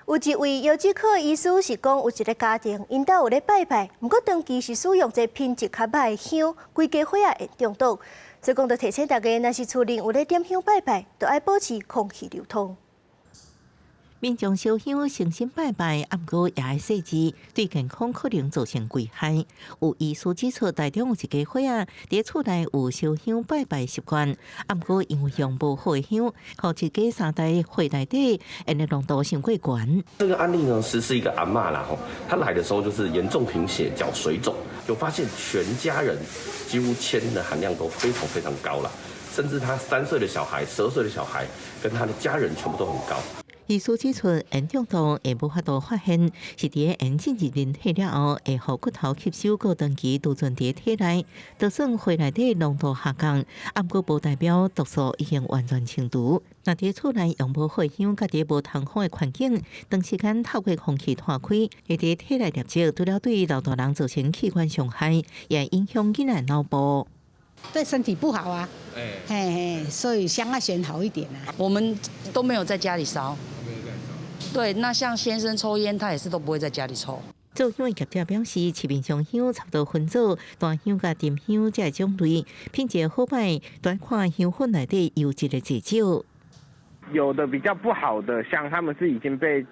有一位腰子科醫師是講，有一个家庭，𪜶兜有咧拜拜，毋過長期是使用這品質較䆀的香，規家伙仔會中毒。所以講，就提醒大家，若是厝裡有咧點香拜拜，就愛保持空氣流通。民眾燒香誠心拜拜，毋過也愛細緻，對健康可能造成危害。有醫師指出，台中有一家伙仔佇厝內有燒香拜拜習慣，毋過因為用無好的香，予一家三代血內底鉛的濃度傷過懸。這個案例呢，是一個阿嬤啦，吼，她來的時候就是嚴重貧血、腳水腫，就發現全家人幾乎鉛的含量都非常非常高啦，甚至他3歲的小孩、12歲的小孩跟他的家人全部都很高。醫師指出，鉛中毒會無法度發現，是佇鉛進入人體了後，會予骨頭吸收，閣長期貯存佇體內，就算血內底濃度下降，毋過無代表毒素已經完全清除。若佇厝內用無好香，佮佇無通風的環境，長時間透過空氣拖開，會佇體內累積，除了對老大人造成器官傷害，也影響囡仔腦部。對身體不好啊，嘿嘿，所以香要選好一點啊。我們都沒有在家裡燒。對，那像先生抽菸，他也是都不會在家裡抽。做香的業者表示，市面上香差不多分做大香佮沉香這種類，品質好䆀，著看香粉內底油脂的濟少。有的比較不好的香，他們是已經被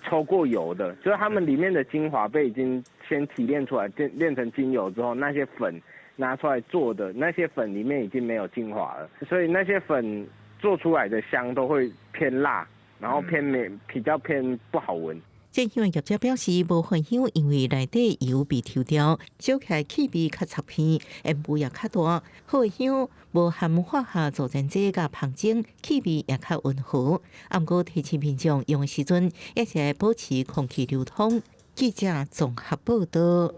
抽過油的，就是他們裡面的精華被已經先提煉出來，煉成精油之後，那些粉拿出來做的那些粉裡面已經沒有精華了，所以那些粉做出來的香都會偏辣，然後偏沒比較偏不好聞。這香業者表示，無好香因為內底油被抽掉，燒起來氣味較刺鼻，煙霧也較大。好香無含化學助燃劑佮芳精，氣味也較溫和。毋過提醒民眾用的時陣，也是愛保持空氣流通。記者綜合報道。